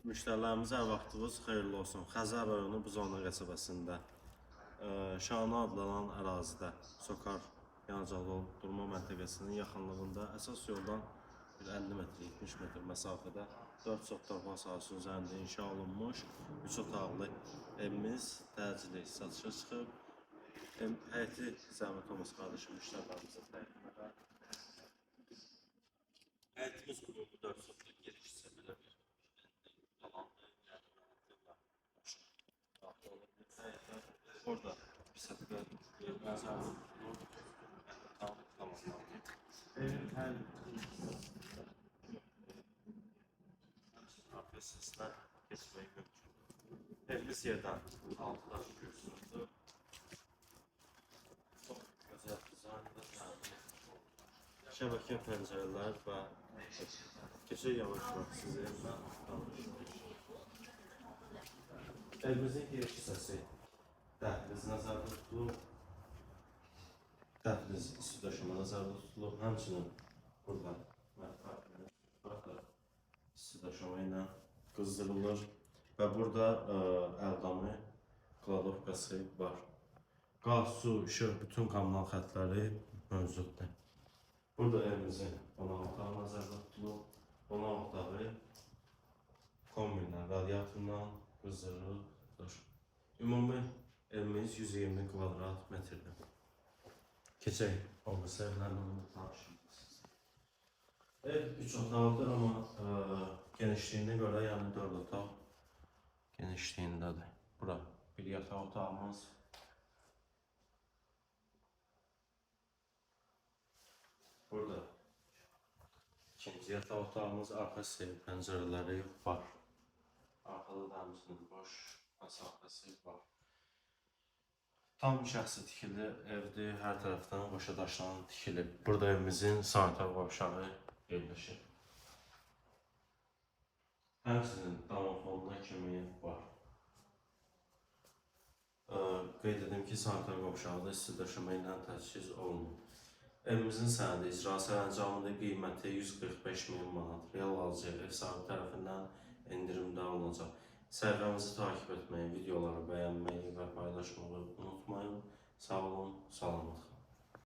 Müştərilərimizə hər vaxtınız xeyirli olsun. Xəzər rayonu Buzovna qəsəbəsində Şanı adlanan ərazidə Sokar yanacaq doldurma məntəqəsinin yaxınlığında əsas yoldan bir 50 metr, 70 metr məsafədə 4 sot torpaq sahəsinin üzərində inşa olunmuş 3 otaqlı evimiz təcili satışa çıxıb. Həyəti zəhmət olmasa qardaşım müştərilərimizə təqdim edər. Həyətimiz ümumi 4 sotluq giriş hissə belə bir alandır. Yəni rahatlıqla maşın daxil ola bilir həyətə. Orada bir səbəbə yer nəzərdə tutulur. Yəni tam tamamlanıb. Evin hər bir hissəsində həmçinin arxa hissəsinə keçmək mümkündür. Evimiz yerdən 6 daş kürsüdür. Çox gözəl dizaynda təmir olunmuş. Şəbəkə pəncərələr və keçək yavaş-yavaş sizi evlə tanış. Evimizin giriş hissəsi dəhliz nəzərdə tutulub. Dəhliz isti döşəmə nəzərdə tutulub. Həmçinin burada mətbəx isti döşəmə ilə qızdırılır və burada əldamı kladovkası var. Qaz, su, işıq, bütün kommunal xətləri mövcuddur. Burada evimizin qonaq otağı nəzərdə tutulub. Qonaq otağı kombi ilə, radiatorla qızdırılır. Ümumi evimiz 120 kvadrat metrdir. Keçək o birisi evlərlə tanış edək. Ev 3 otaqlıdır, amma genişliyinə görə, yəni 4 otaq genişliyindədir. Bura bir yataq otağımız. Burada ikinci yataq otağımız, arxa hissəyə pəncərələri var. Arxada da həmçinin boş məsafəsi var. Tam şəxsi tikili evdir, hər tərəfdən qoşa daşla tikilib. Burada evimizin sanitar qovşağı yerləşir. Həmçinin domofonuna kimi var. Qeyd edim ki, sanitar qovşağı da isti döşəmə ilə təchiz olunub. Evimizin sənədi icra sərəncamıdır, qiyməti 145 min manat. Real alıcı ev sahibi tərəfindən endirimdə olunacaq. Səhifəmizi takip etməyi, videoları bəyənməyi və paylaşmağı unutmayın. Sağ olun, salamat qalın.